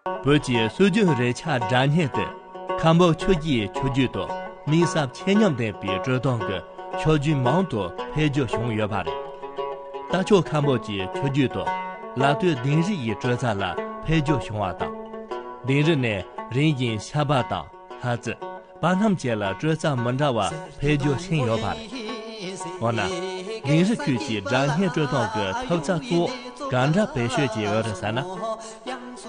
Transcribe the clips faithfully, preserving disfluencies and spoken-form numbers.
བོད་ཀྱི་སྲོལ་རྒྱུན་རས་ཆ་སྒྲ་སྙན་དེ་ཁམས་བབ་ཆོས་ཀྱི་ཆོས་བརྒྱུད་དུ་དམིགས་བསལ་ཆེ་ཉམས་ལྡན་པའི་དཀྲོལ་གཏམ་གྱི་ཆོས་བརྒྱུད་མང་དུ་འཕེལ་རྒྱས་བྱུང་ཡོད་པ་རེད། རྟ་མཆོག་ཁམས་བབ་ཀྱི་ཆོས་བརྒྱུད་དུ་ལ་སྟོད་དིང་རི་ཡི་དཀྲོལ་རྩལ་ལ་འཕེལ་རྒྱས་བྱུང་བ་དང་། དིང་རི་ནས་རིམ་བཞིན་ཤ་བ་དང་ལྷ་རྩེ། པ་སྣམ་བཅས་ལ་དཀྲོལ་རྩལ་མི་འདྲ་བ་འཕེལ་རྒྱས་ཕྱིན་ཡོད་པ་རེད། འོ་ན། དིང་རི་ཁུལ་གྱི་སྒྲ་སྙན་དཀྲོལ་གཏམ་གྱི་ཐོབ་རྩལ་གཙོ་བོ་ག་འདྲ་བེད་སྤྱོད་བྱས་ཡོད་རེད་ཟེར་ན།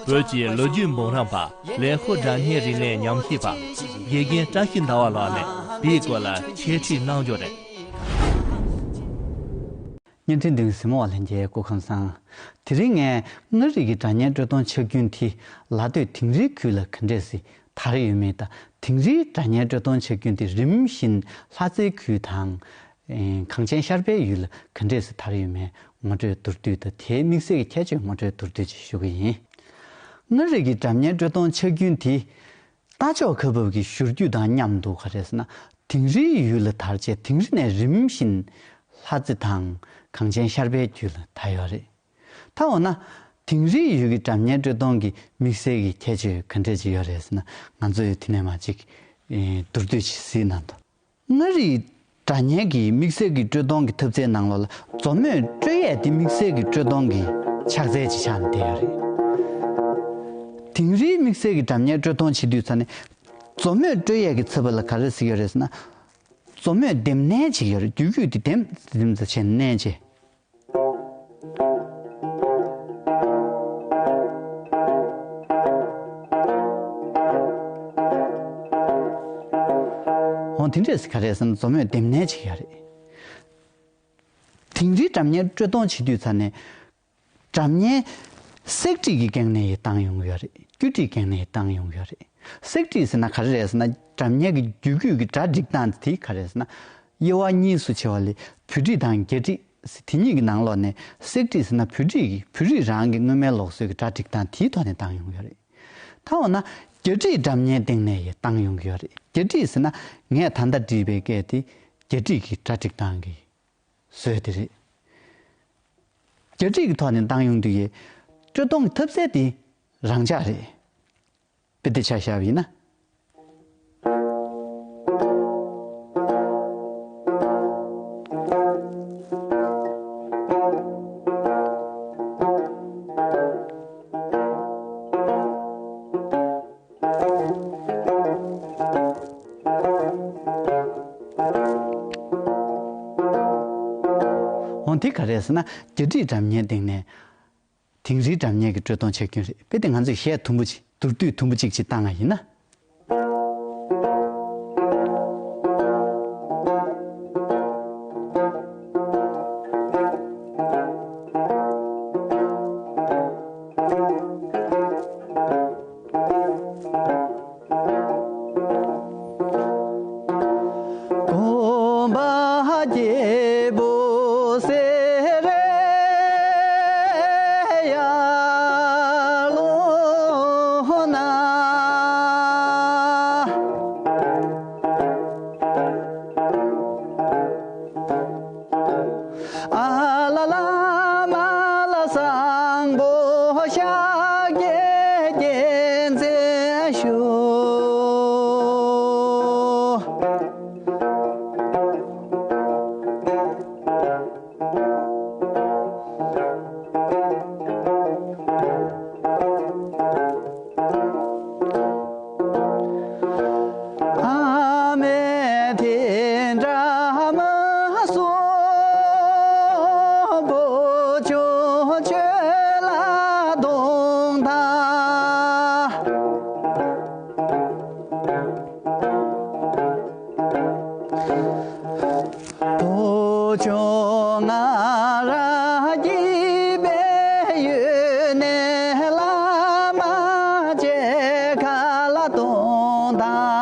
བོད་ཀྱི་ལོ་རྒྱུས་འབུམ་རམས་པ་ལེགས་ཤོམ་སྒྲ་སྙན་རིག་གནས་ཉམས་ཞིབ་པ་དགེ་རྒན་བཀྲ་ཤིས་ཟླ་བ་ལགས་ནས་དེའི་སྐོར་ལ་འཆད་ཁྲིད་གནང་རྒྱུ་རེད། བརྙན་འཕྲིན་མདུན་གཟིགས་མོ་བ་ལྷན་རྒྱས་སྐུ་ཁམས་བཟང་། དེ་རིང་ངས་མངའ་རིས་ཀྱི་སྒྲ་སྙན་དཀྲོལ་གཏམ་ཆག་རྒྱུན་དེ་ལ་སྟོད་དིང་རིའི་ཁུལ་ལ་ག་འདྲས་སེ་དར་ཡོད་མེད་དང་། དིང་རིའི་སྒྲ་སྙན་དཀྲོལ་གཏམ་ཆག་རྒྱུན་དེ་རིམ་བཞིན་ལྷ་རྩེའི་ཁུལ་དང་། ཨེ། གངས་ཅན་ཤར་པའི་ཡུལ་ལ་ག་འདྲས་སེ་དར་ཡོད་མེད་ངོ་སྤྲོད་མདོར་བསྡུས་དང་། དེའི་དམིགས་བསལ་གྱི་ཁྱད་ཆོས་ངོ་སྤྲོད་མདོར་བསྡུས་ཅིག་ཞུ་གི་ཡིན། མངའ་རིས་ཀྱི་སྒྲ་སྙན་དཀྲོལ་གཏམ་ཆག་རྒྱུན་དེ། རྟ་མཆོག་ཁ་འབབ་ཀྱི་བཞུར་རྒྱུན་དང་མཉམ་དུ་ག་རེ་ཟེར་ན། དིང་རིའི་ཡུལ་ལ་དར་རྗེས་དིང་རི་ནས་རིམ་བཞིན་ལྷ་རྩེ་དང་གངས་ཅན་ཤར་པའི་རྒྱུད་ལ་དར་ཡོད་རེད། ད་འོ་ན། དིང་རིའི་ཡུལ་གྱི་སྒྲ་སྙན་དཀྲོལ་གཏམ་གྱི་དམིགས་བསལ་གྱི་ཁྱད་ཆོས་ག་འདྲས་ཅིག་ཡོད་རེད་ཟེར་ན། ང་ཚོས་དེ་ནས་མར་ཅིག་ཨེ། མདོར་བསྡུས་ཅིག་གཟིགས་གནང་དང་། མངའ་རིས་སྒྲ་སྙན་གྱི་དམིགས་བསལ་གྱི་དཀྲོལ་གཏམ་གྱི་ཐབས་རྩལ་ནང་ལོགས་ལ་མཛོ་མོས་དཀྲོལ་ཡས་དེ་དམིགས་བསལ་གྱི་དཀྲོལ་གཏམ་གྱི་ཕྱག་རྩལ་ཅིག་ཆགས་ནས་བསྡད་ཡོད་རེད། དིང་རིའི་དམིགས་བསལ་གྱི་སྒྲ་སྙན་དཀྲོལ་གཏམ་བྱེད་དུས་ཙ་ནས། མཛོ་མོས་དཀྲོལ་ཡས་ཀྱི་ཚབ་ལ་ག་རེ་ཟེར་གྱི་ཡོད་རེད་ཟེར་ན། མཛོ་མོས་ལྡེམ་མནན་བྱེད་ཀྱི་ཡོད་རེད། རྒྱུད་སྐུད་དེ་ལྡེམ་ལྡེམ་ཙམ་བྱས་ནས་མནན་བྱས། འོ་དེ་འདྲས་ག་རེ་ཟེར་ན་མཛོ་མོས་ལྡེམ་མནན་བྱེད་ཀྱི་ཡོད་རེད། དིང་རིའི་སྒྲ་སྙན་དཀྲོལ་གཏམ་བྱེད་དུས་ཙ་ནས། སྒྲ་སྙན་གསེག་བྲིས་ཀྱི་སྒང་ནས་ཡང་བཏང་ཡོང་གི་ཡོད་རེད། སྐྱུར་བྲིས་སྒང་ནས་ཡང་བཏང་ཡོང་གི་ཡོད་རེད། གསེག་བྲིས་ཟེར་ན་ག་རེ་རེད་ཟེར་ན། སྒྲ་སྙན་གྱི་རྒྱུད་སྐུད་ཀྱི་སྒྲ་སྒྲིག་སྟངས་དེ་ག་རེ་རེད་ཟེར་ན། དབྱེ་བ་གཉིས་སུ་ཕྱེ་བ་ལས་བོད་བྲིས་དང་རྒྱ་བྲིས་ཟེར། དེ་གཉིས་ཀྱི་ནང་ལོགས་ནས་གསེག་བྲིས་ཟེར་ན་བོད་བྲིས་ཀྱི་བོད་རིགས་རང་གི་སྔོན་མའི་ལུགས་སྲོལ་གྱི་སྒྲ་སྒྲིག་སྟངས་དེའི་ཐོག་ནས་བཏང་ཡོང་གི་ཡོད་རེད། ད་འོ་ན་རྒྱ་བྲིས་སྒྲ་སྙན་སྟེང་ནས་ཡང་བཏང་ཡོང་གི་ཡོད་རེད། རྒྱ་བྲིས་ཟེར་ན་ངས་ད་ལྟ་བྲིས་པའི་སྐད་དེ་རྒྱ་བྲིས་ཀྱི་སྒྲ་སྒྲིག་སྟངས་ཀྱི་སྲོལ་དེ་རེད། རྒྱ་བྲིས་ཀྱི་ཐོག་ནས་བཏང་ཡོང་དུས་ཡས། དཀྲོལ་གཏོང་གི་ཐབས་ཟད་དེ་རང་འཇགས་རེད། དཔེ་དེ་ཆ་བཞག་པ་ཡིན་ན། འོ་དེ་ག་རེ་ཟེར་ན་རྒྱ་བྲིས་སྒྲ་སྙན་སྟེང་ནས་དིང་རིའི་སྒྲ་སྙན་གྱི་དཀྲོལ་གཏོང་བྱ་རྒྱུན་རེད། དཔེ་དེ་ང་ཚོས་གཞས་དུམ་བུ་གཅིག་མདོར་བསྡུས་དུམ་བུ་གཅིག་ཅིག་བཏང་བ་ཡིན་ན། ཨ་ལ་ལ་མ་ལ་བཟང་པོ་ཤཱཀྱའི་རྒྱལ་མཚན་ཞུ། ཨ་མའི་དེ་འདྲ་མ་སོང་བུ་ཆུང་ཁྱོད་ལ་གཏོང་དང་། བུ་ཆུང་ང་རང་སྐྱིད་པའི་ཡུལ་ནས་བླ་མ་མཇལ་ག་ལ་གཏོང་དང་།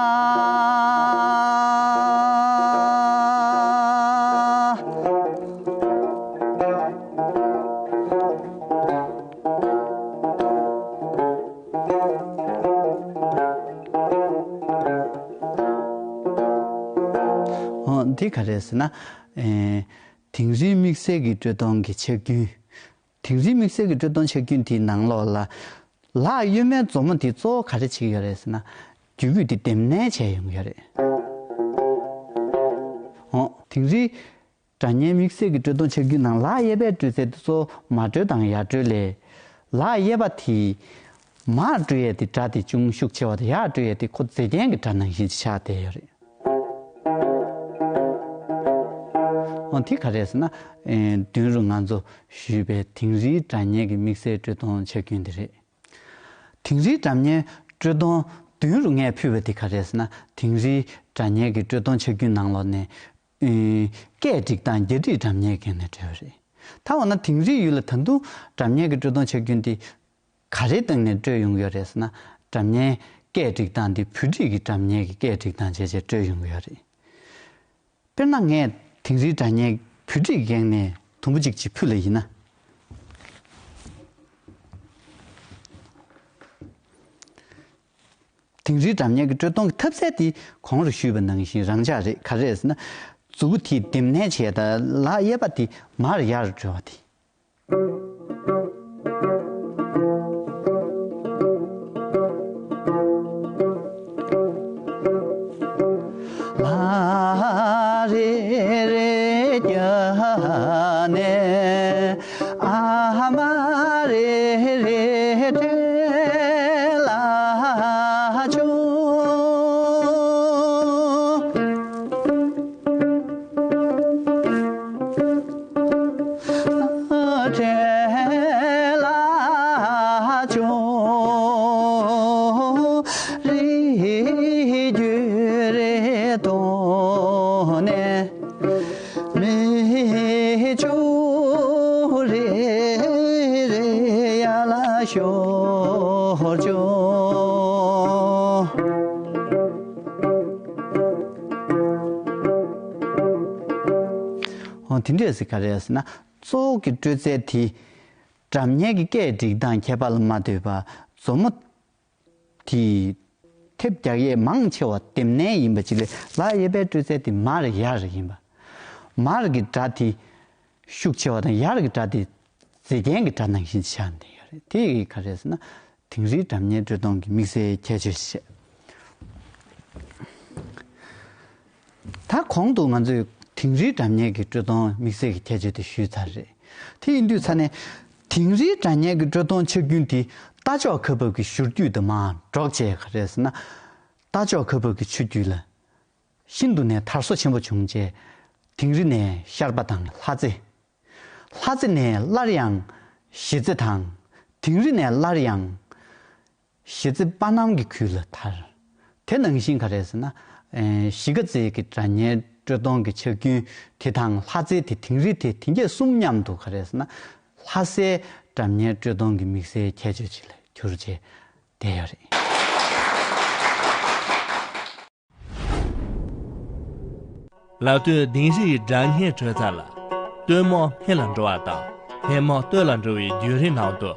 འོ་འདི་ག་རེ་ཟེར་ན། ཨེ། དིང་རིའི་དམིགས་བསལ་གྱི་དཀྲོལ་གཏོང་གི་ཆག་རྒྱུན། དིང་རིའི་དམིགས་བསལ་གྱི་དཀྲོལ་གཏོང་ཆག་རྒྱུན་དེའི་ནང་ལོགས་ལ། ལག་གཡོན་མའི་མཛུབ་མོ་དེ་གཙོ་བོ་ག་རེ་བྱེད་ཀྱི་ཡོད་རེད་ཟེར་ན། རྒྱུད་སྐུད་དེ་འདེམས་ནན་བྱས་ཡོང་གི་ཡོད་རེད། འོ། དིང་རིའི་སྒྲ་སྙན་དམིགས་བསལ་གྱི་དཀྲོལ་གཏོང་ཆ་རྒྱུན་ནང་ལག་གཡས་པས་དཀྲོལ་ཚད་དེ་གཙོ་བོ་མར་དཀྲོལ་དང་ཡར་དཀྲོལ་ལས། ལག་གཡས་པ་དེས་མར་དཀྲོལ་ཡས་དེ་སྒྲ་དེ་ཅུང་ཤུགས་ཆེ་བ་དང་ཡར་དཀྲོལ་ཡས་དེ་ཁོ་རྫས་རྐྱེན་གྱི་སྒྲ་ནང་བཞིན་ཆགས་བསྡད་ཡོད་རེད། འོ་དེ་ག་རེད་ཟེར་ན། ཨེ། མདུན་རུ་ང་ཚོ་ཞུས་པའི་དིང་རིའི་སྒྲ་སྙན་གྱི་དམིགས་བསལ་དཀྲོལ་གཏོང་ཆ་རྒྱུན་དེ་རེད། དིང་རིའི་སྒྲ་སྙན་དཀྲོལ་གཏོང་མདུན་རུ་ངས་ཕུལ་བ་དེ་ག་རེད་ཟེར་ན། དིང་རིའི་སྒྲ་སྙན་གྱི་དཀྲོལ་གཏོང་ཆ་རྒྱུན་ནང་ལོགས་ནས། ཨེ། སྐད་སྒྲིག་སྟངས་རྒྱ་སྒྲིག་སྒྲ་སྙན་སྒང་ནས་དཀྲོལ་བ་རེད། ད་འོ་ན་དིང་རིའི་ཡུལ་ལ་ད་དུང་སྒྲ་སྙན་གྱི་དཀྲོལ་གཏོང་ཆ་རྒྱུན་དེ་ག་རེའི་སྟེང་ནས་དཀྲོལ་ཡོང་གི་ཡོད་རེད་ཟེར་ན། སྒྲ་སྙན་སྐད་སྒྲིག་སྟངས་དེ་བོད་སྒྲིག་གི་སྒྲ་སྙན་གྱི་སྐད་སྒྲིག་སྟངས་བྱས་བྱས་དཀྲོལ་ཡོང་གི་ཡོད་རེད། དཔེར་ན་ངས་དིང་རིའི་སྒྲ་སྙན་བོད་སྒྲིག་སྒང་ནས་དུམ་བུ་གཅིག་ཅིག་ཕུལ་བ་ཡིན་ན། དིང་རིའི་སྒྲ་སྙན་གྱི་དཀྲོལ་གཏོང་གི་ཐབས་ཚད་དེ་གོང་རུ་ཞུས་པ་ནང་བཞིན་རང་འཇགས་རེད། ག་རེ་རེད་ཟེར་ན། མཛུབ་གུ་དེ་འདེམས་ནན་བྱས་དང་ལག་གཡས་པ་དེ་མར་ཡར་དཀྲོལ་བ་དེ། ལ་རེ་རེ་རྒྱ་ནས་ཨ་མ་རེ་རེ་བྲེལ་ལ་ཆུ། བྲེལ་ལ་ཆུ་རི་རྒྱུད་རེ་དོ་ནས། མི་ཆུ་རེ་རེ་ཡར་ལ་ཤོར་བྱུང་། འོ་དེ་འདྲས་སེ་ག་རེ་ཟེར་ན། གཙོ་བོ་གི་དཀྲོལ་རྩལ་དེ་སྒྲ་སྙན་གྱི་སྐད་སྒྲིག་སྟངས་ཁྱད་པར་ལ་མ་ལྟོས་པར་མཛུབ་མོ་དེ་ཐེབས་རྒྱག་ཡས་མང་ཆེ་བ་འདེམས་ནན་ཡིན་པ་ཅིག་ལས། ལག་གཡས་པའི་དཀྲོལ་རྩལ་དེ་མར་ཡར་ཡིན་པ། མར་གྱི་སྒྲ་དེ་ཤུགས་ཆེ་བ་དང་ཡར་གྱི་སྒྲ་དེ་རྫས་རྐྱེན་གྱི་སྒྲ་ནང་བཞིན་ཆགས་བསྡད་ཡོད་རེད། དེ་ག་རེ་ཟེར་ན། དིང་རིའི་སྒྲ་སྙན་དཀྲོལ་གཏོང་གི་དམིགས་བསལ་ཁྱད་ཆོས་ཤིག་རེད། ད་གོང་དུ་ང་ཚོས་དིང་རིའི་སྒྲ་སྙན་གྱི་དཀྲོལ་གཏོང་དམིགས་བསལ་གྱི་ཁྱད་ཆོས་དེ་ཞུས་ཚར་རེད། དེ་ཡིན་དུས་ཙ་ནས་དིང་རིའི་སྒྲ་སྙན་གྱི་དཀྲོལ་གཏོང་ཆ་རྒྱུན་དེ་རྟ་མཆོག་ཁ་འབབ་ཀྱི་བཞུར་རྒྱུད་དུ་མར་སྒྲོག་བྱས། ག་རེ་ཟེར་ན། རྟ་མཆོག་ཁ་འབབ་ཀྱི་ཆུ་རྒྱུད་ལ། ཤིན་ཏུ་ནས་དར་སོ་ཆེན་པོ་བྱུང་རྗེས། དིང་རི་ནས་ཤར་པ་དང་ལྷ་རྩེ། ལྷ་རྩེ་ནས་སླར་ཡང་གཞིས་རྩེ་དང་། དིང་རི་ནས་སླར་ཡང་གཞིས་རྩེ་པ་སྣམ་གྱི་ཁུལ་ལ་དར། དེ་ནང་བཞིན་ག་རེ་ཟེར་ན། ཨེ། གཞིས་ཀ་རྩེ་གི་སྒྲ་སྙན་དཀྲོལ་གཏོང་གི་ཆ་རྒྱུན་དེ་དང་ལྷ་རྩེ་དེ་དིང་རི་དེ་དེ་གྱད་གསུམ་མཉམ་དུ་ག་རེ་ཟེར་ན། ལྷ་སའི་སྒྲ་སྙན་དཀྲོལ་གཏོང་གི་དམིགས་བསལ་ཁྱད་ཆོས་ཅིག་ལ་གྱུར་བྱས་བསྡད་ཡོད་རེད། ལ་སྟོད་དིང་རི་ཡི་སྒྲ་སྙན་དྲོད་རྩ་ལ། སྟོན་མོ་སྨད་ལ་འགྲོ་བ་དང་སྨད་མོ་སྟོད་ལ་འགྲོ་བའི་བརྒྱུད་རིམ་ནང་དུ།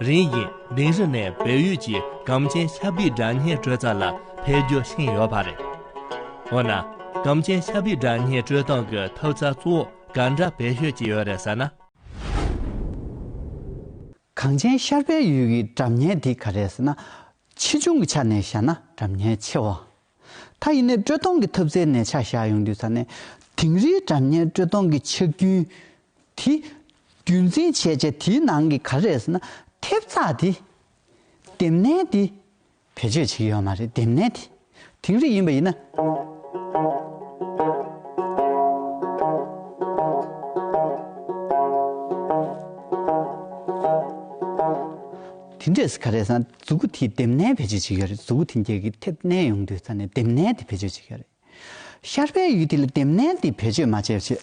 རིམ་བཞིན་དིང་རི་ནས་བལ་ཡུལ་གྱི་གངས་ཅན་ཤར་པའི་སྒྲ་སྙན་དྲོད་རྩ་ལ་འཕེལ་རྒྱས་ཕྱིན་ཡོད་པ་རེད། འོ་ན། གངས་ཅན་ཤར་པའི་སྒྲ་སྙན་དཀྲོལ་གཏོང་གི་ཐབས་རྩལ་གཙོ་བོ་ག་འདྲ་བེད་སྤྱོད་ཀྱི་ཡོད་རེད་ཟེར་ན། གངས་ཅན་ཤར་པའི་ཡུལ་གྱི་སྒྲ་སྙན་དེ་ག་རེ་ཟེར་ན། ཆེ་ཆུང་གི་ཆ་ནས་བཞག་ན་སྒྲ་སྙན་ཆེ་བ། ད་ཡིན་ནའི་དཀྲོལ་གཏོང་གི་ཐབས་རྩལ་ནས་ཆ་བཞག་ཡོང་དུས་ཙ་ནས། དིང་རིའི་སྒྲ་སྙན་དཀྲོལ་གཏོང་གི་ཆ་རྒྱུན་དེ་རྒྱུན་འཛིན་བྱས་བྱས་དེའི་ནང་གི་ག་རེ་ཟེར་ན། ཐེབས་རྩ་དེ་འདེམས་ནན་དེ་བེད་སྤྱོད་བྱེད་ཀྱི་ཡོད་མ་རེད། འདེམས་ནན་དེ། དིང་རི་ཡིན་པ་ཡིན་ན། དེ་འདྲས་ག་རེ་ཟེར་ན། མཛུབ་གུ་དེ་འདེམས་ནན་བེད་སྤྱོད་བྱེད་ཀྱི་ཡོད་རེད། མཛུབ་གུ་དེ་འདྲས་ཀྱི་ཐེབས་ནན་ཡོང་དུས་ཙ་ནས་འདེམས་ནན་དེ་བེད་སྤྱོད་བྱེད་ཀྱི་ཡོད་རེད། ཤར་པའི་ཡུལ་དེ་ལ་འདེམས་ནན་དེ་བེད་སྤྱོད་མ་བྱས་བྱས།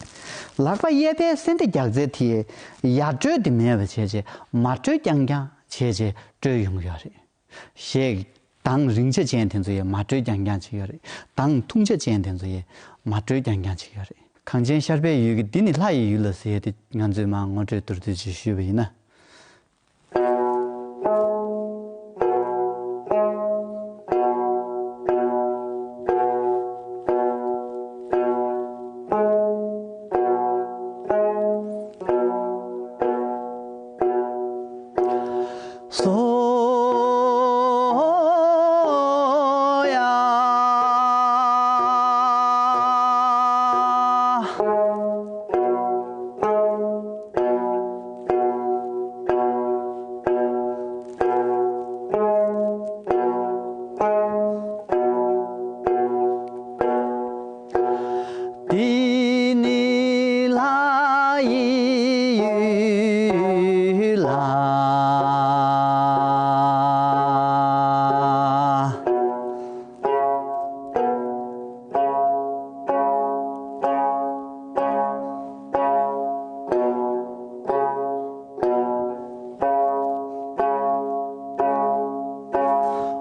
ལག་པ་གཡས་པའི་སེན་ཏེ་རྒྱག་རྩལ་དེ་ཡར་དཀྲོལ་དེ་མེད་པ་བྱས་བྱས། མར་དཀྲོལ་རྐྱང་རྐྱང་བྱས་བྱས་དཀྲོལ་ཡོང་གི་ཡོད་རེད། གཞས་གདངས་རིང་ཆ་ཅན་དེ་ཚོ་ཡང་མར་དཀྲོལ་རྐྱང་རྐྱང་བྱེད་ཀྱི་ཡོད་རེད། གདངས་ཐུང་ཆ་ཅན་དེ་ཚོ་ཡང་མར་དཀྲོལ་རྐྱང་རྐྱང་བྱེད་ཀྱི་ཡོད་རེད། གངས་ཅན་ཤར་པའི་ཡུལ་གྱི་འདི་ནི་ལྷ་ཡི་ཡུལ་ལ་ཟེར་ཡས་དེ་ང་ཚོས་མར་ངོ་སྤྲོད་མདོར་བསྡུས་ཅིག་ཞུས་པ་ཡིན་ན། སོ།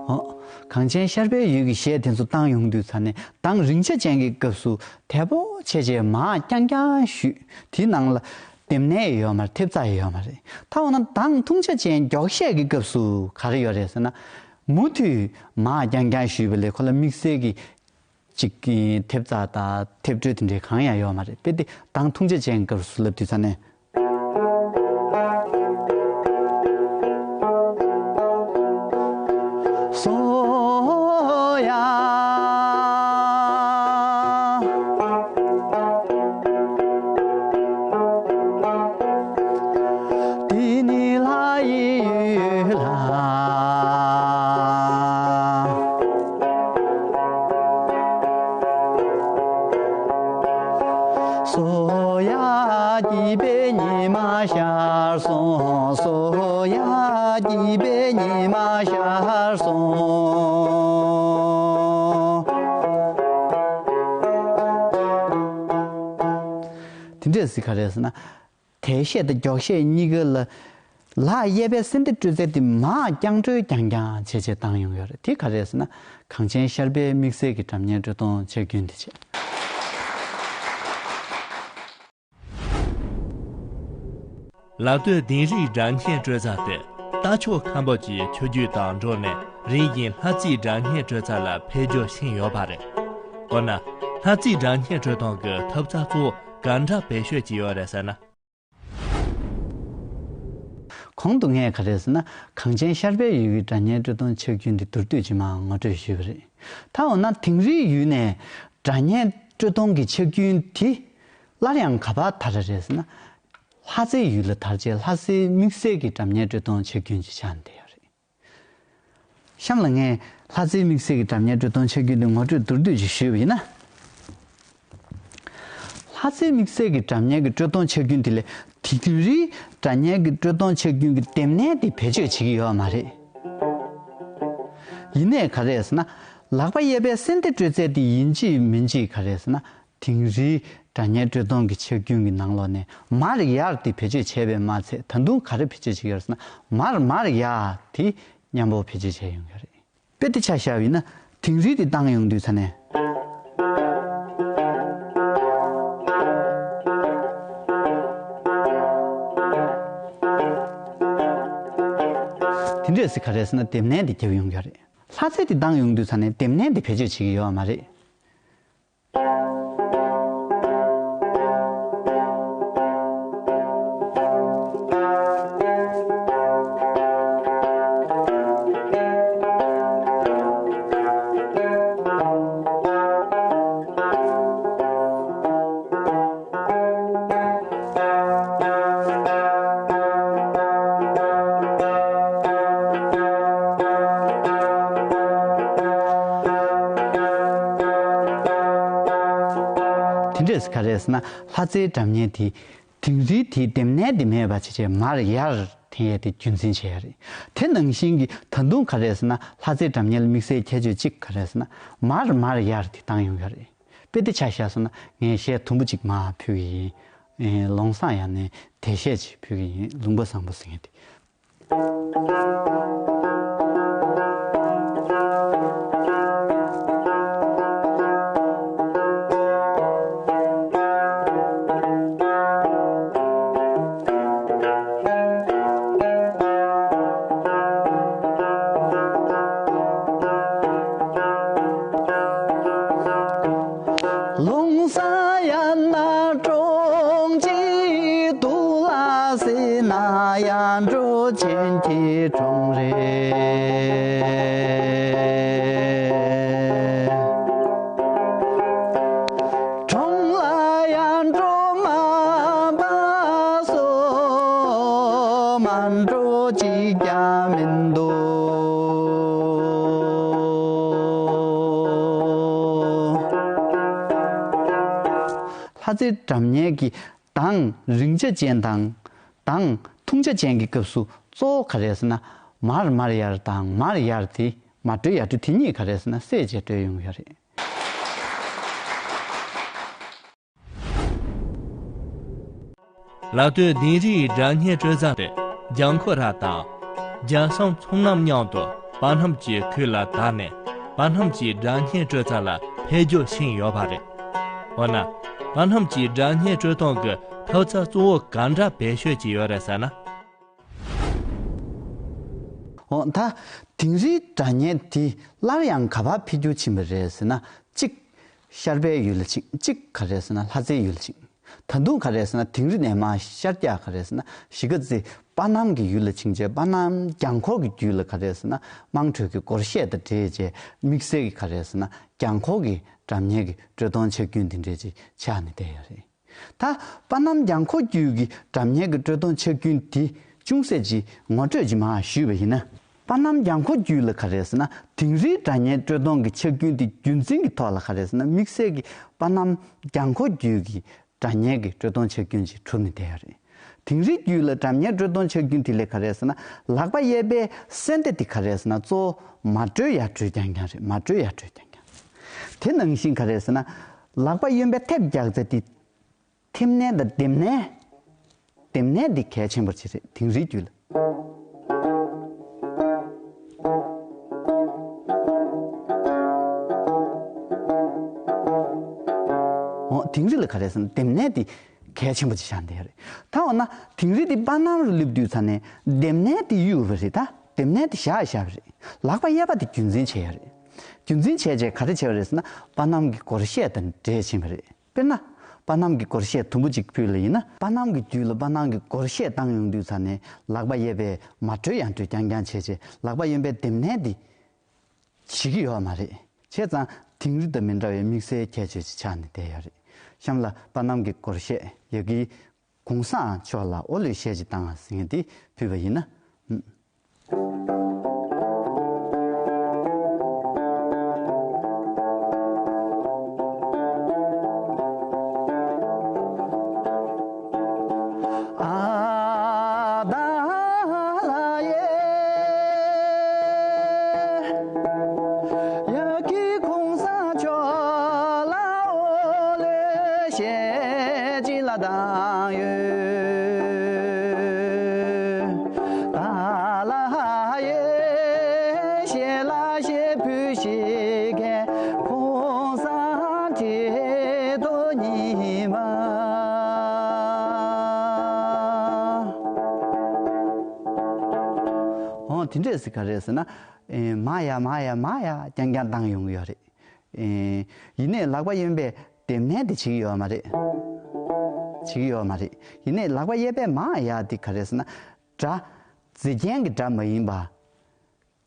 འོ། གངས་ཅན་ཤར་པའི་ཡུལ་གྱི་གཞས་དེ་ཚོ་བཏང་ཡོང་དུས་ཙ་ནས་གདངས་རིང་ཆ་ཅན་གྱི་སྐབས་སུ་དལ་པོ་བྱས་བྱས་མར་རྐྱང་རྐྱང་གཞུས། དེའི་ནང་ལ་དེབ་ནས་ཡོད་མ་རེད། ཐེབས་རྩ་ཡོད་མ་རེད། ད་འོ་ན་གདངས་ཐུང་ཆ་ཅན་མགྱོགས་གཞས་ཀྱི་སྐབས་སུ་ག་རེ་ཡོད་རེད་ཟེར་ན། མུ་མཐུད་མར་རྐྱང་རྐྱང་གཞུས་པ་ལས་ཁོ་ལ་དམིགས་བསལ་གྱི་ཅིག་གི་ཐེབས་རྩ་དང་ཐེབས་སྤྲོས་དེ་འདྲའི་གང་ཡང་ཡོད་མ་རེད། དཔེ་དེ་གདངས་ཐུང་ཆ་ཅན་སྐབས་སུ་ལབ་དུས་ཙ་ནས། སོ་ཡ། འདི་ནི་ལྷ་ཡི་ཡུལ་ལ། སོ་ཡ་སྐྱིད་པའི་ཉི་མ་ཤར་སོང་། སོ་ཡ་སྐྱིད་པའི་ཉི་མ་ཤར་སོང་། དེ་འདྲས་སི་ག་རེ་ཟེར་ན། དལ་གཞས་དང་མགྱོགས་གཞས་གཉིས་ཀ་ལ། ལག་གཡས་པའི་སེ་འདི་དཀྲོལ་རྩལ་དེ་མར་རྐྱང་དཀྲོལ་རྐྱང་རྐྱང་བྱས་བྱས་བཏང་ཡོང་ཡོད་རེད། དེ་ག་རེ་ཟེར་ན། གངས་ཅན་ཤར་པའི་དམིགས་བསལ་གྱི་སྒྲ་སྙན་དཀྲོལ་གཏོང་ཆས་རྒྱུན་དེ་བྱས། ལ་སྟོད་དིང་རིའི་སྒྲ་སྙན་དཀྲོལ་རྩལ་དེ་རྟ་མཆོག་ཁམས་པ་གྱི་ཆོས་བརྒྱུད་དང་འབྲེལ་ནས་རིམ་བཞིན་ལྷ་རྩེའི་སྒྲ་སྙན་དཀྲོལ་རྩལ་ལ་འཕེལ་འགྱུར་ཕྱིན་ཡོད་པ་རེད། འོ་ན། ལྷ་རྩེའི་སྒྲ་སྙན་དཀྲོལ་གཏོང་གི་ཐབས་རྩལ་གཙོ་བོ་ག་འདྲ་བེད་སྤྱོད་བྱས་ཡོད་རེད་ཟེར་ན། གོང་དུ་ངས་ག་རེ་ཟེར་ན། གངས་ཅན་ཤར་པའི་ཡུལ་གྱི་སྒྲ་སྙན་དཀྲོལ་གཏོང་ཆས་རྒྱུན་འདི་མདོར་བསྡུས་ཅིག་མར་ངོ་སྤྲོད་ཞུས་པ་རེད། ད་འོ་ན་དིང་རིའི་ཡུལ་ནས་སྒྲ་སྙན་དཀྲོལ་གཏོང་གི་ཆས་རྒྱུན་དེ་སླར་ཡང་ག་པར་དར་རེད་ཟེར་ན། ལྷ་རྩེའི་ཡུལ་ལ་དར་རྗེས་ལྷ་རྩེའི་དམིགས་བསལ་གྱི་སྒྲ་སྙན་དཀྲོལ་གཏོང་ཆས་རྒྱུན་ཅིག་ཆགས་བསྡད་ཡོད་རེད། གཤམ་ལ་ངས་ལྷ་རྩེའི་དམིགས་བསལ་གྱི་སྒྲ་སྙན་དཀྲོལ་གཏོང་ཆས་རྒྱུན་དེ་ངོ་སྤྲོད་མདོར་བསྡུས་ཅིག་ཞུས་པ་ཡིན་ན། ལྷ་རྩེའི་དམིགས་བསལ་གྱི་སྒྲ་སྙན་གྱི་དཀྲོལ་གཏོང་ཆས་རྒྱུན་དེ་ལས་དིང་རིའི་སྒྲ་སྙན་གྱི་དཀྲོལ་གཏོང་ཆས་རྒྱུན་གྱི་དེབ་ནས་དེ་བེད་སྤྱོད་བྱེད་ཀྱི་ཡོད་མ་རེད། ཡིན་ནའི་ག་རེ་ཟེར་ན། ལག་པ་གཡས་པའི་སེ་འདི་དཀྲོལ་རྩལ་དེ་ཡིན་གཅིག་མིན་གཅིག་ག་རེ་ཟེར་ན། དིང་རིའི་སྒྲ་སྙན་དཀྲོལ་གཏོང་གི་ཆས་རྒྱུན་གྱི་ནང་ལོགས་ནས་མར་ཡར་དེ་བེད་སྤྱོད་བྱས་པས་མ་ཚད། ད་དུང་ག་རེ་བེད་སྤྱོད་བྱེད་ཀྱི་ཡོད་ཟེར་ན། མར་མར་ཡར་དེ་མཉམ་པོ་བེད་སྤྱོད་བྱས་ཡོང་གི་རེད། དཔེ་དེ་ཆ་བཞག་པ་ཡིན་ན། དིང་རི་དེ་བཏང་ཡོང་དུས་ཙ་ནས། དེ་འདྲས་སེ་ག་རེ་ཟེར་ན། དེབ་ནས་དེ་རྒྱབ་ཡོང་གི་རེད། ལྷ་རྩེ་དེ་བཏང་ཡོང་དུས་ཙ་ནས་དེབ་ནས་དེ་བེད་སྤྱོད་བྱེད་ཀྱི་ཡོད་མ་རེད། དེ་འདྲས་ག་རེ་ཟེར་ན། ལྷ་རྩེའི་སྒྲ་སྙན་དེ་དིང་རི་དེའི་དེབ་ནས་དེ་མེད་པ་བྱས་བྱས་མར་ཡར་འཐེན་ཡས་དེ་རྒྱུན་འཛིན་བྱས་ཡ་རེད། དེ་ནང་བཞིན་གྱི་ད་དུང་ག་རེ་ཟེར་ན། ལྷ་རྩེའི་སྒྲ་སྙན་ལ་དམིགས་བསལ་ཁྱད་ཆོས་གཅིག་ག་རེ་ཟེར་ན། མར་མར་ཡར་དེ་བཏང་ཡོང་ཡ་རེད། དཔེ་དེ་ཆ་བཞག་སོང་ན་ངས་གཞས་དུམ་བུ་གཅིག་མར་ཕུལ་གི་ཡིན། ཨེ། ལོང་སང་ཡང་ནས་དལ་གཞས་ཅིག་ཕུལ་གི་ཡིན། ལུང་པ་བཟང་པོ་ཟེར་མཁན་དེ། ལུང་ས་ཡ་ན་གྲོང་ཁྱེར་དུ་ལ་སི་ན་ཡ་འགྲོ་ཆེན་གྱི་གྲོང་རེད། གྲོང་ལ་ཡ་འགྲོ་མ་པ་སོ་མ་འགྲོ་གཅིག་ཀྱང་མི་འདུག། ལྷ་རྩེའི་སྒྲ་སྙན་གྱི་གདངས་རིང་ཆ་ཅན་དང་། གདངས་ཐུང་ཆ་ཅན་གྱི་སྐབས་སུ་གཙོ་བོ་ག་རེ་ཟེར་ན། མར་མར་ཡར་དང་མར་ཡར་དེ། མར་དཀྲོལ་ཡར་དཀྲོལ་དེ་གཉིས་ག་རེ་ཟེར་ན། བསྲེས་བྱས་དཀྲོལ་ཡོང་གི་ཡོད་རེད། ལ་སྟོད་དིང་རིའི་སྒྲ་སྙན་དཀྲོལ་རྩལ་དེ་ལྗང་ཁུ་ར་དང་རྒྱལ་སྲུང་ཚོམ་རྣམས་མཉམ་དུ་ པ་སྣམ་གྱི་ཁུལ་ལ་དར་ནས། པ་སྣམ་གྱི་སྒྲ་སྙན་དཀྲོལ་རྩལ་ལ་འཕེལ་འགྱུར་ཕྱིན་ཡོད་པ་རེད། འོ་ན། པ་སྣམ་གྱི་སྒྲ་སྙན་དཀྲོལ་སྟངས་ཀྱི་ཐབས་རྩལ་གཙོ་བོ་ག་འདྲ་བེད་སྤྱོད་ཀྱི་ཡོད་རེད་ཟེར་ན། འོ་ད། དིང་རིའི་སྒྲ་སྙན་དེ་སླར་ཡང་ག་པར་འཕེལ་འགྱུར་ཕྱིན་པ་རེད་ཟེར་ན། གཅིག་ཤར་པའི་ཡུལ་ལ་ཕྱིན། གཅིག་ག་རེ་ཟེར་ན་ལྷ་རྩེའི་ཡུལ་ལ་ཕྱིན། ད་དུང་ག་རེ་ཟེར་ན་དིང་རི་ནས་མར་ཤར་རྒྱག་ག་རེ་ཟེར་ན་གཞིས་ཀ་རྩེ་པ་སྣམ་གྱི་ཡུལ་ལ་ཕྱིན་བྱས། པ་སྣམ་རྒྱང་འཁོར་གྱི་རྒྱུད་ལ་ག་རེ་ཟེར་ན་དམངས་ཁྲོད་ཀྱི་སྒོར་གཞས་དང་འབྲེལ་བྱས་དམིགས་བསལ་གྱི་ག་རེ་ཟེར་ན་རྒྱང་འཁོར་གྱི་སྒྲ་སྙན་གྱི་དཀྲོལ་གཏོང་བྱ་རྒྱུན་འདི་འདྲས་ཅིག་ཆགས་ནས་བསྡད་ཡོད་རེད། ད་པ་སྣམ་རྒྱང་འཁོར་རྒྱུད་ཀྱི་སྒྲ་སྙན་གྱི་དཀྲོལ་གཏོང་བྱ་རྒྱུན་འདི་ཅུང་ཟད་ཅིག་ངོ་སྤྲོད་ཅིག་མར་ཞུས་པ་ཡིན་ན། པ་སྣམ་རྒྱང་འཁོར་རྒྱུད་ལ་ག་རེ་ཟེར་ན་དིང་རིའི་སྒྲ་སྙན་དཀྲོལ་གཏོང་གི་བྱ་རྒྱུན་འདི་རྒྱུན་འཛིན་གྱི་ཐོག་ལ་ག་རེ་ཟེར་ན་དམིགས་བསལ་གྱི་པ་སྣམ་རྒྱང་འཁོར་རྒྱུད་ཀྱི་སྒྲ་སྙན་གྱི་དཀྲོལ་གཏོང་བྱ་རྒྱུན་ཅིག་གྲུབ་ནས་བསྡད་ཡོད་རེད། དིང་རིའི་རྒྱུད་ལ་སྒྲ་སྙན་དཀྲོལ་གཏོང་བྱ་རྒྱུན་དེ་ལས་ག་རེ་ཟེར་ན་ལག་པ་གཡས་པའི་སེན་ཏེ་དེ་ག་རེ་ཟེར་ན་གཙོ་བོ་མར་དཀྲོལ་ཡར་དཀྲོལ་རྐྱང་རྐྱང་རེད། མར་དཀྲོལ་ཡར་དཀྲོལ་རྐྱང་རྐྱང་། དེ་ནང་བཞིན་ག་རེ་ཟེར་ན་ལག་པ་གཡོན་པའི་མཐེབ་རྒྱག་ཚད་དེ་མཐེབ་སྣེ་དང་ལྡེམ་སྣེ། ལྡེམ་སྣེ་འདི་གལ་ཆེན་པོ་ཅིག་རེད་དིང་རིའི་རྒྱུད་ལ། འོ་དིང་རི་ལ་ག་རེ་ཟེར་ན་ལྡེམ་སྣེ་འདི་གལ་ཆེན་པོ་ཅིག་ཆགས་བསྡད་ཡོད་རེད། ད་འོ་ན་དིང་རི་འདི་པ་སྣམ་རུ་སླེབས་དུས་ཙ་ནས་ལྡེམ་སྣེ་འདི་གཡུགས་པ་རེད། ད་ལྡེམ་སྣེ་འདི་བཞག་བཞག་པ་རེད། ལག་པ་གཡས་པ་འདི་རྒྱུན་འཛིན་བྱས་ཡོད་རེད། རྒྱུན་འཛིན་བྱས་རྗེས་ག་རེ་བྱས་པ་རེད་ཟེར་ན་པ་སྣམ་གྱི་སྒོར་གཞས་དང་འབྲེལ་ཕྱིན་པ་རེད། དཔེར་ན། པ་སྣམ་གྱི་སྒོར་གཞས་དུམ་བུ་གཅིག་ཕུལ་ལ་ཡིན་ན། པ་སྣམ་གྱི་རྒྱུད་ལ་པ་སྣམ་གྱི་སྒོར་གཞས་བཏང་ཡོང་དུས་ཙ་ནས་ལག་པ་གཡས་པས་མར་དཀྲོལ་ཡང་དཀྲོལ་རྐྱང་རྐྱང་བྱས་རྗེས་ལག་པ་གཡོན་པས་ལྡེམ་སྣེ་འདི་བྱེད་ཀྱི་ཡོད་མ་རེད། བྱས་ཙང་དིང་རི་དང་མི་འདྲ་བའི་དམིགས་བསལ་ཁྱད་ཆོས་ཅིག་ཆགས་ནས་བསྡད་ཡོད་རེད། གཤམ་ལ་པ་སྣམ་གྱི་སྒོར་གཞས་ཡ་གིའི་གུང་སེང་མཆོག་ལ་ཨོ་ལོའི་གཞས་ཅིག་བཏང་ཟེར་མཁན་འདི་ཕུལ་བ་ཡིན་ན། འོ་དེ་འདྲས་སེ་ག་རེ་ཟེར་ན། ཨེ། མར་ཡར་མར་ཡར་མར་ཡར་རྐྱང་རྐྱང་བཏང་ཡོང་གི་ཡོད་རེད། ཨེ། ཡིན་ནའི་ལག་པ་གཡོན་པས་ལྡེམ་སྣེ་དེ་བྱེད་ཀྱི་ཡོད་མ་རེད། བྱེད་ཀྱི་ཡོད་མ་རེད། ཡིན་ནའི་ལག་པ་གཡས་པས་མར་ཡར་དེ་ག་རེ་ཟེར་ན། སྒྲ། རྫས་རྐྱེན་གྱི་སྒྲ་མ་ཡིན་པ།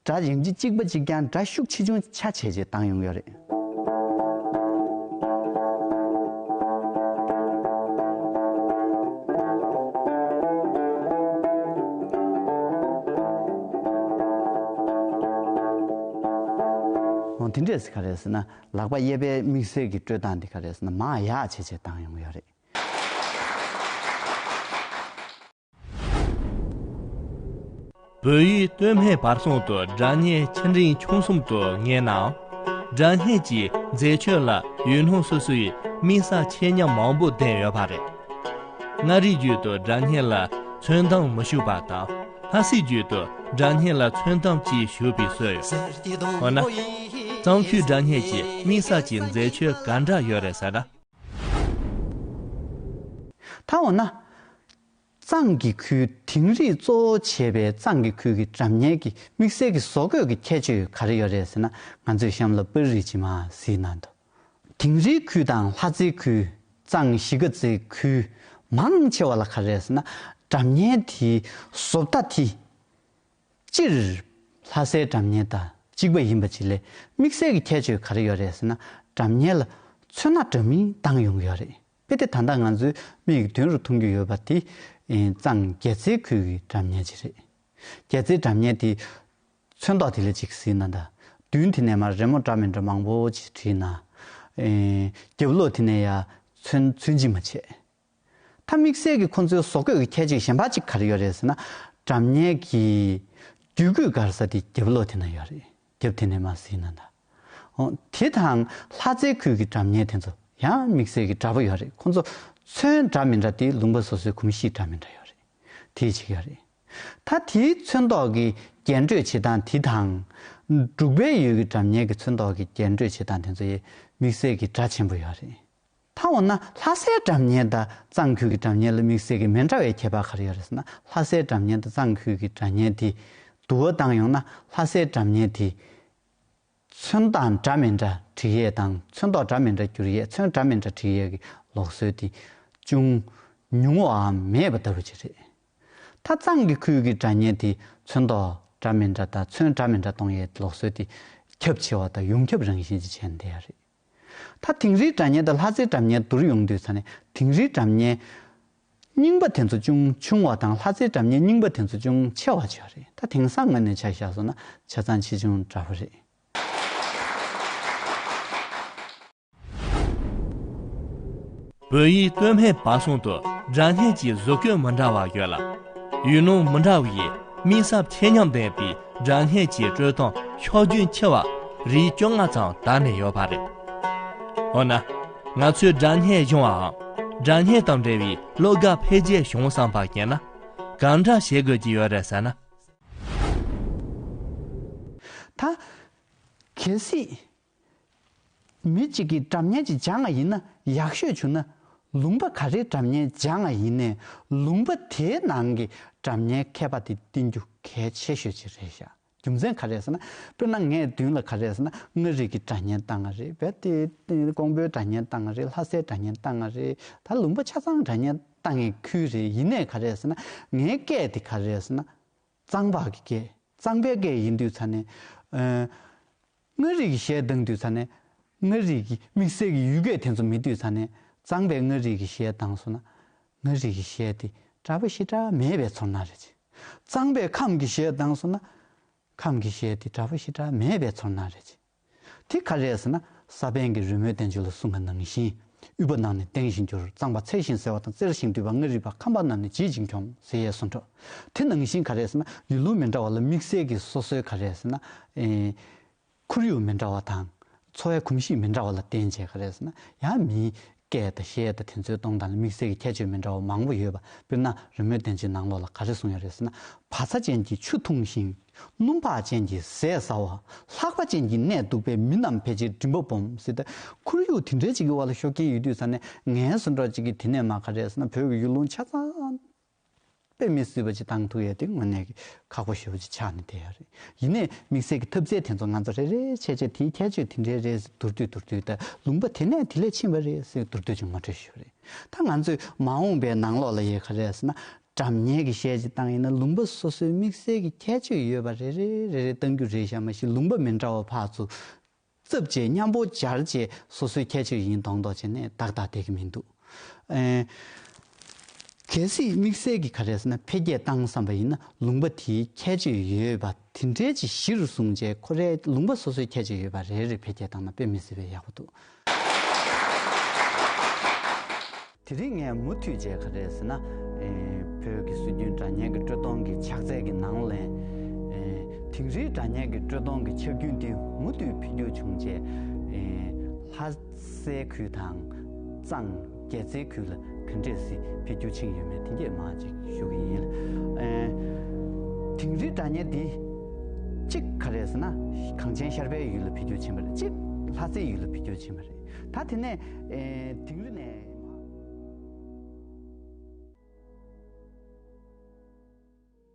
སྒྲ་ཡང་གཅིག་གཅིག་པ་གཅིག་རྐྱང་སྒྲ་ཤུགས་ཆེ་ཆུང་ཆ་བྱས་བྱས་བཏང་ཡོང་གི་ཡོད་རེད། འོ་དེ་འདྲས་སེ་ག་རེ་ཟེར་ན་ལག་པ་གཡས་པའི་དམིགས་བསལ་གྱི་དཀྲོལ་སྟངས་འདི་ག་རེ་ཟེར་ན་མར་ཡར་བྱས་བྱས་བཏང་ཡོང་གི་ཡོད་རེད། བོད་ཡིག་སྟོད་སྨད་བར་གསུམ་དུ་སྒྲ་སྙན་ཆེ་འབྲིང་ཆུང་གསུམ་དུ་ངེས་ནའང་། སྒྲ་སྙན་གྱི་མཛེས་ཆོས་ལ་ཡུལ་ལུང་སོ་སོའི་དམིགས་བསལ་ཆེད་མཉམ་མང་པོ་ལྡན་ཡོད་པ་རེད། མངའ་རིས་བརྒྱུད་དུ་སྒྲ་སྙན་ལ་ཚོན་མདངས་མི་ཞུགས་པ་དང་། ལྷ་སའི་བརྒྱུད་དུ་སྒྲ་སྙན་ལ་ཚོན་མདངས་ཀྱིས་ཞུགས་པའི་སྲོལ་ཡོད། འོ་ན། གཙང་ཁུལ་སྒྲ་སྙན་གྱི་དམིགས་བསལ་གྱི་མཛེས་ཆོས་ག་འདྲ་ཡོད་རེད་ཟེར་ན། ད་འོ་ན། གཙང་གི་ཁུལ་དིང་རིས་གཙོ་བོ་བྱས་པའི་གཙང་གི་ཁུལ་གྱི་སྒྲ་སྙན་གྱི་དམིགས་བསལ་གྱི་བཟོ་བཀོད་ཀྱི་ཁྱད་ཆོས་ཀྱི་ག་རེ་ཡོད་རེད་ཟེར་ན་ང་ཚོས་གཤམ་ལ་པར་རིས་ཅིག་མར་གཟིགས་གནང་དང་། དིང་རིའི་ཁུལ་དང་ལྷ་རྩེའི་ཁུལ། གཙང་གཞིས་ཀ་རྩེའི་ཁུལ་མང་ཆེ་བ་ལ་ག་རེ་རེད་ཟེར་ན་སྒྲ་སྙན་དེའི་བཟོ་ལྟ་དེ། སྤྱིར། ལྷ་སའི་སྒྲ་སྙན་དང་གཅིག་པ་ཡིན་པ་ཅིག་ལས་དམིགས་བསལ་གྱི་ཁྱད་ཆོས་ག་རེ་ཡོད་རེད་ཟེར་ན་སྒྲ་སྙན་ལ་ཚོན་སྣ་འདྲ་མིན་བཏང་ཡོང་གི་ཡོད་རེད། དཔེ་དེ་ད་ལྟ་ང་ཚོའི་མིག་གི་མདུན་རུ་མཐོང་རྒྱུ་ཡོད་པ་དེ་གཙང་རྒྱལ་རྩེའི་ཁུལ་གྱི་སྒྲ་སྙན་ཅིག་རེད། རྒྱལ་རྩེའི་སྒྲ་སྙན་དེ་ཚོན་མདོག་དེ་ལ་ཅིག་གཟིགས་ན་ད་མདུན་དེ་ནས་མར་རི་མོ་འདྲ་མི་འདྲ་མང་པོ་ཅིག་བྲིས་ན། རྒྱབ་ལོགས་དེ་ནས་ཡར་ཚོན་ཚོན་གྱིས་མ་བྱས། ད་དམིགས་བསལ་གྱི་ཁོ་ཚོའི་བཟོ་བཀོད་ཀྱི་ཁྱད་ཆོས་གཞན་པ་གཅིག་ག་རེ་ཡོད་རེད་ཟེར་ན། སྒྲ་སྙན་གྱི་རྒྱུད་སྐུད་བཀར་ས་དེ་རྒྱབ་ལོགས་དེ་ན་ཡོད་རེད། རྒྱབ་དེ་ནས་མར་གཟིགས་ན་ད། འོ་དེ་དང་ལྷ་རྩེའི་ཁུལ་གྱི་སྒྲ་སྙན་དེ་ཚོ་ཡང་དམིགས་བསལ་གྱི་འདྲ་པོ་ཡོད་རེད། ཁོ་ཚོ་ཚོན་འདྲ་མི་འདྲ་དེ་ལུང་པ་སོ་སོའི་གོམས་གཤིས་འདྲ་མི་འདྲ་ཡོད་རེད། དེ་གཅིག་ཡོད་རེད། ད་དེའི་ཚོན་མདོག་གི་ རྒྱན་སྤྲོས་བྱེད་སྟངས་དེ་དང་། འབྲུག་པའི་ཡུལ་གྱི་སྒྲ་སྙན་གྱི་ཚོན་མདོག་གི་རྒྱན་སྤྲོས་བྱེད་སྟངས་དེ་ཚོ་ཡི་དམིགས་བསལ་གྱི་སྒྲ་ཆེན་པོ་ཡོད་རེད། ད་འོ་ན་ལྷ་སའི་སྒྲ་སྙན་དང་གཙང་ཁུལ་གྱི་སྒྲ་སྙན་ལ་དམིགས་བསལ་གྱི་མི་འདྲ་བའི་ཁྱད་པར་ག་རེ་ཡོད་རེད་ཟེར་ན། ལྷ་སའི་སྒྲ་སྙན་དང་གཙང་ཁུལ་གྱི་སྒྲ་སྙན་དེ་བསྡུར་བ་བཏང་ཡོང་ན། ལྷ་སའི་སྒྲ་སྙན་དེ་ཚོན་དང་འདྲ་མི་འདྲ་བྲི་ཡས་དང་། ཚོན་མདོག་འདྲ་མི་འདྲ་བསྒྱུར་ཡས། ཚོན་འདྲ་མི་འདྲ་བྲི་ཡས་ཀྱི་ལུགས་སྲོལ་དེ་ཅུང་ཉུང་བའམ་མེད་པ་ལྟ་བུ་ཅིག་རེད། ད་གཙང་གི་ཁུལ་གྱི་སྒྲ་སྙན་དེ་ཚོན་མདོག་འདྲ་མི་འདྲ་དང་ཚོན་འདྲ་མི་འདྲ་གཏོང་ཡས་ལུགས་སྲོལ་དེ་ཁྱབ་ཆེ་བ་དང་ཡོངས་ཁྱབ་རང་བཞིན་ཅིག་བྱས་ནས་བསྡད་ཡ་རེད། ད་དིང་རིའི་སྒྲ་སྙན་དང་ལྷ་སའི་སྒྲ་སྙན་བསྡུར་ཡོང་དུས་ཙ་ནས། དིང་རིའི་སྒྲ་སྙན་རྙིང་པ་དེ་ཚོ་ཅུང་ཆུང་བ་དང་། ལྷ་སའི་སྒྲ་སྙན་རྙིང་པ་དེ་ཚོ་ཅུང་ཆེ་བ་ཅིག་ཡོད་རེད། ད་དེང་སང་ངོས་ནས་ཆ་བཞག་སོང་ན་ཆ་ཚང་ཆེ་ཆུང་འདྲ་པོ་རེད། བོད་ཡིག་སྟོད་སྨད་བར་གསུམ་དུ་སྒྲ་སྙན་གྱི་བཟོ་བཀོད་མི་འདྲ་བ་ཡོད་ལ། ཡུལ་ལུང་མི་འདྲ་བའི་མིང་གསར་ཆེ་མཉམ་ལྡན་པའི་སྒྲ་སྙན་གྱི་སྤྲོད་སྟངས་ཕྱོགས་རྒྱུན་ཆེ་བ་རིགས་བཅོ་ལྔ་ཙམ་དར་ནས་ཡོད་པ་རེད། འོ་ན། ང་ཚོས་སྒྲ་སྙན་སྦྱོང་བའམ་སྒྲ་སྙན་དང་འབྲེལ་བའི་བློ་དགའ་འཕེལ་རྒྱས་བྱུང་བསམ་པ་ཡིན་ན། གང་འདྲ་བྱེད་དགོས་ཀྱི་ཡོད་རེད་ཟེར་ན། ད་གལ་སྲིད་མི་གཅིག་གིས་སྒྲ་སྙན་ཅིག་སྦྱང་བ་ཡིན་ན། ཡག་ཤོས་བྱུང་ན་ལུང་པ་ག་རེའི་སྒྲ་སྙན་སྦྱང་བ་ཡིན་ནའི། ལུང་པ་དེའི་ནང་གི་སྒྲ་སྙན་མཁས་པ་དེ་བསྟེན་རྒྱུ་གལ་ཆེ་ཤོས་ཅིག་རེད་ཤག་རྒྱུ་མཚན་ག་རེ་རེད་ཟེར་ན། དཔེར་ན་ངས་མདུན་ལ་ག་རེ་རེད་ཟེར་ན། མངའ་རིས་ཀྱི་སྒྲ་སྙན་བཏང་བ་རེད། རྦད་དེ་ཀོང་པོའི་སྒྲ་སྙན་བཏང་བ་རེད། ལྷ་སའི་སྒྲ་སྙན་བཏང་བ་རེད། ད་ལུང་པ་ཆ་ཚང་སྒྲ་སྙན་བཏང་བའི་ཁུལ་རེད། ཡིན་ནའི་ག་རེ་རེད་ཟེར་ན། ངའི་སྐད་དེ་ག་རེ་རེད་ཟེར་ན། གཙང་པ་གི་སྐད། གཙང་པའི་སྐད་ཡིན་དུས་ཙ་ནས། ཨ། མངའ་རིས་ཀྱི་གཞས་བཏང་དུས་ཙ་ནས། མངའ་རིས་ཀྱི་དམིགས་བསལ་གྱི་ཡུལ་སྐད་དེ་ཚོ་མེད་དུས་ཙ་ནས། གཙང་པའི་མངའ་རིས་ཀྱི་གཞས་བཏང་སོང་ན། མངའ་རིས་ཀྱི་གཞས་དེ་འདྲ་པོ་ཞེ་དྲག་མེད་པའི་ཚོར་སྣང་རེད་ཅེ། གཙང་པའི་ཁམས་ཀྱི་གཞས་བཏང་སོང་ན། ཁམས་ཀྱི་གཞས་དེ་འདྲ་པོ་ཞེ་དྲག་མེད་པའི་ཚོར་སྣང་རེད་ཅེ། དེ་ག་རེ་རེད་ཟེར་ན། ས་པཎ་གྱིས་རོལ་མོའི་བསྟན་བཅོས་ལ་གསུངས་པ་ནང་བཞིན། དབུས་པ་ནང་ནས་བསྟན་ཞིང་འགྱུར། གཙང་པ་འཚེར་ཞིང་གསལ་བ་དང་། རྩེར་ཞིང་འདུས་པ་མངའ་རིས་པ། ཁམས་པ་རྣམས་ནི་བརྗིད་ཅིང་འཁྱོངས། ཟེར་ཡས་གསུངས་འདུག་དེ་ནང་བཞིན་ག་རེ་རེད་ཟེར་ན། ཡུལ་ལུང་མི་འདྲ་བ་ལ་དམིགས་བསལ་གྱི་སོ་སོའི་ག་རེ་རེད་ཟེར་ན། ཨེ། ཁོར་ཡུག་མི་འདྲ་བ་དང་། འཚོ་བའི་གོམས་གཤིས་མི་འདྲ་བ་ལ་བརྟེན་བྱས་ག་རེ་རེད་ཟེར་ན། ཡང་མིའི་སྐད་དང་གཞས་དང་དེ་ཚོའི་གཏོང་སྟངས་ལ་དམིགས་བསལ་གྱི་ཁྱད་ཆོས་མི་འདྲ་བ་མང་པོ་ཡོད་པ། དཔེར་ན་རོལ་མོའི་བསྟན་བཅོས་ནང་ལོགས་ལ་ག་རེ་གསུངས་ཡོད་རེད་ཟེར་ན། བ་ཚྭ་ཅན་གྱི་ཆུ་འཐུང་ཞིང་། སྣུམ་བག་ཅན་གྱི་ཟས་ཟ་བ། ལྷགས་པ་ཅན་གྱི་གནས་སྡུག་པའི་མི་རྣམས་ཕལ་ཆེར་མགྲིན་པ་སྦོམ་ཟེར་ཏེ། ཁོར་ཡུག་དེ་འདྲའི་ཅིག་གི་འོག་ལ་ཤོར་མཁན་ཡོད་དུས་ཙ་ནས། ངའི་བཟོ་འདྲ་ཅིག་གིས་དེ་ནས་མར་ག་རེ་རེད་ཟེར་ན། བོད་ཀྱི་ཡུལ་ལུང་ཆ་ཚང་དཔེ་མི་སྲིད་པ་ཅིག་བཏང་ཐུབ་ཡས་དེ་དངོས་གནས་ཀྱི་ཁག་པོ་ཞེ་པོ་ཅིག་ཆགས་ནས་བསྡད་ཡོད་རེད། ཡིན་ནའི་དམིགས་བསལ་གྱི་ཐབས་རྩལ་དེ་ཚོ་ང་ཚོ་རེ་རེ་བྱས་བྱས་དེའི་ཁྱད་ཆོས་དེ་འདྲའི་རེད་ཟེར་བསྡུར་དུས་བསྡུར་དུས་དང་། ལུང་པ་དེ་ནས་དེ་ལས་ཕྱིན་པ་རེད་ཟེར་བསྡུར་དུས་ཅིག་ངོ་སྤྲོད་ཞུས་པ་རེད། ད་ང་ཚོས་མ་འོངས་པའི་ནང་ལོགས་ལ་ཡས་ག་རེ་རེད་ཟེར་ན། སྒྲ་སྙན་གྱི་གཞས་ཅིག་བཏང་ཡིན་ན། ལུང་པ་སོ་སོའི་དམིགས་བསལ་གྱི་ཁྱད་ཆོས་ཡོད་པ་རེ་རེ་རེ་རེ་བཏང་རྒྱུ་རེད་ཤག་མ་གཞི་ལུང་པ་མི་འདྲ་བ་ཕར་ཚུར་རྩུབ་བྱས་མཉམ་པོ་སྦྱར་བྱས་སོ་སོའི་ཁྱད་ཆོས་ཡིན་མདོག་མདོག་བྱས་ནས་ཏག་ཏག་བསྡད་ཀྱི་མི་འདུག་ཨེ། གལ་སྲིད་དམིགས་བསལ་གྱི་ག་རེ་ཟེར་ན། འཕེལ་རྒྱས་བཏང་བསམ་པ་ཡིན་ན། ལུང་པ་དེའི་ཁྱད་ཆོས་ཡོད་པ་དེ་འདྲའི་ཅིག་གཞིར་བཟུང་བྱས། ཁོ་རའི་ལུང་པ་སོ་སོའི་ཁྱད་ཆོས་ཡོད་པ་རེ་རེ་འཕེལ་རྒྱས་བཏང་ན་དཔེ་མི་སྲིད་པའི་ཡག་པོ་འདུག་དེ་རིང་ངས་མུ་མཐུད་བྱས་ག་རེ་ཟེར་ན། ཨེ། བོད་ཀྱི་སྲོལ་རྒྱུན་སྒྲ་སྙན་གྱི་དཀྲོལ་གཏོང་གི་ཕྱག་རྩལ་གྱི་ནང་ལ། ཨེ། དིང་རིའི་སྒྲ་སྙན་གྱི་དཀྲོལ་གཏོང་གི་ཁྱབ་རྒྱུན་དེ་མུ་མཐུད་འཕེལ་འགྱུར་བྱུང་རྗེས། ཨེ། ལྷ་སའི་ཁུལ་དང་གཙང་རྒྱལ་རྩེའི་ཁུལ་ལ་ག་འདྲས་སེ་འཕེལ་འགྱུར་ཕྱིན་ཡོད་མེད་དེ་གས་མར་ཅིག་ཞུ་གི་ཡིན། ཨེ། དིང་རིའི་སྒྲ་སྙན་འདི་གཅིག་ག་རེ་ཟེར་ན། གངས་ཅན་ཤར་པའི་ཡུལ་ལ་འཕེལ་འགྱུར་ཕྱིན་པ་རེད། གཅིག་ལྷ་སའི་ཡུལ་ལ་འཕེལ་འགྱུར་ཕྱིན་པ་རེད། ད་དེ་ནས། ཨེ། དིང་རི་ནས།